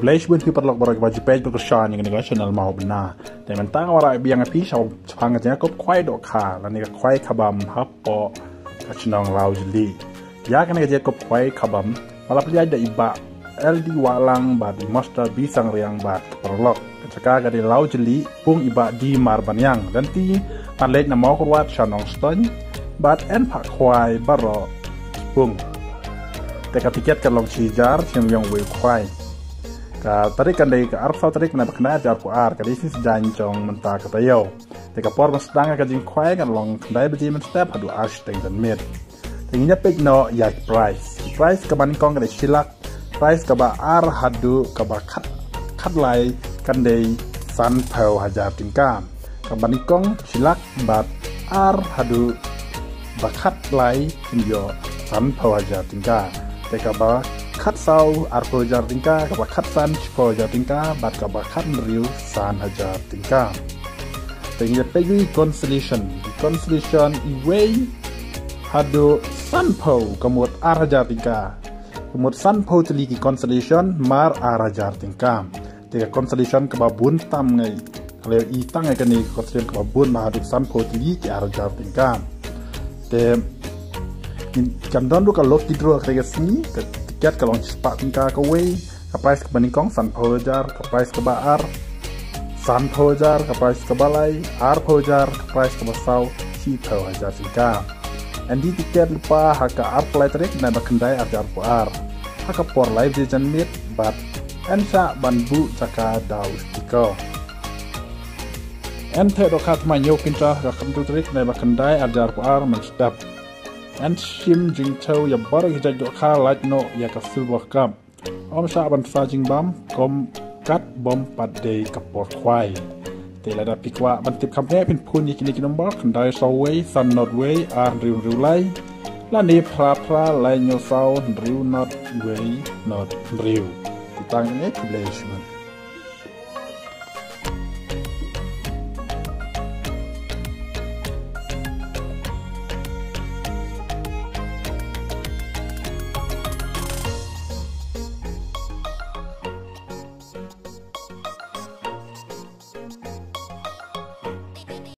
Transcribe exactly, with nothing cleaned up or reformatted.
Khublei shibun phi paralok baroh kiba ju peit bad kyrshan ïa kane ka channel Mawbynna. Te mynta nga wanrah biang ïa phi shaphang ka jingïakob khwai dohkha lane ka khwai kabam hapoh ka shnong Lawjylli. Ïa kane ka jingïakob khwai kabam ba la pynïaid da i Bah L D Wahlang bad i Master B Sangriang bad ki paralok. Ka jaka ka dei Lawjylli, pung i Bah D Marbaniang. Lynti ban leit na Mawkyrwat sha Nongstoiñ bad yn phah khwai baroh pung. Te ka tiket ka long shi hajar shim ïong wei khwai. Ka tarik kan dei ka arphew saw tarik na ba khyndai arhajar arphew ar, ka dei shi sngi Saitjaiñ jong mynta ka taïew. Te ka por ban sdang ka jingkhwai kan long khyndai baje mynstep haduh ar shiteng janmiet. Te ngin ïa peit noh ïa ki prize. Ki prize kaba nyngkong ka dei shi lak, prize kaba ar haduh kaba khat, khatlai kan dei sanphew hajar tyngka. Kaba nyngkong shi lak bad ar haduh ba khatlai kin ïoh sanphew hajar tyngka. Te kaba khatsaw arphew hajar tyngka, kaba khatsan shiphew hajar tyngka bad kaba khathynriew san hajar tyngka. Te ngin ïa peit ïa ki consolation. Ki consolation iwei haduh sanphew ka mut ar hajar tyngka. Ka mut sanphew tylli ki consolation mar ar hajar tyngka. Te ka consolation kaba bun tam ngi, ka la ïohi tang ïa kane ka consolation kaba bun, ba haduh sanphew tylli ki ar hajar tyngka. Te ngin, kan don ruh ka lucky draw ha kane ka sngi. Ka tiket ka long shispah tyngka kawei. Ka prize kaba nyngkong sanphew hajar, ka prize kaba ar sanphew hajar, ka prize kaba lai arphew hajar, ka prize kaba saw shiphew hajar tyngka. Yn die tiket lypa ha ka arphew lai tarik na ba khyndai arhajar arphew ar ha ka por lai baje janmiet bad yn shah ban buh jaka da u sticker. Yn theh dohkha thymmai hynñiew kynta ha ka khathynriew tarik na ba khyndai arhajar arphew ar mynstep. Yn shim jingthew ïa baroh ki jait dohkha, lait noh ïa ka Silver Cup. Ym shah ban sa jingbam kum kat bym pat dei ka por khwai. Te lada phi kwah ban tip kham bniah, phin phone ïa kine ki nombor: khyndai saw wei san nod wei ar hynriew hynriew lai, lane phra phra lai hynñiew saw hynriew nod wei nod hynriew. Te tang kane, khublei shibun.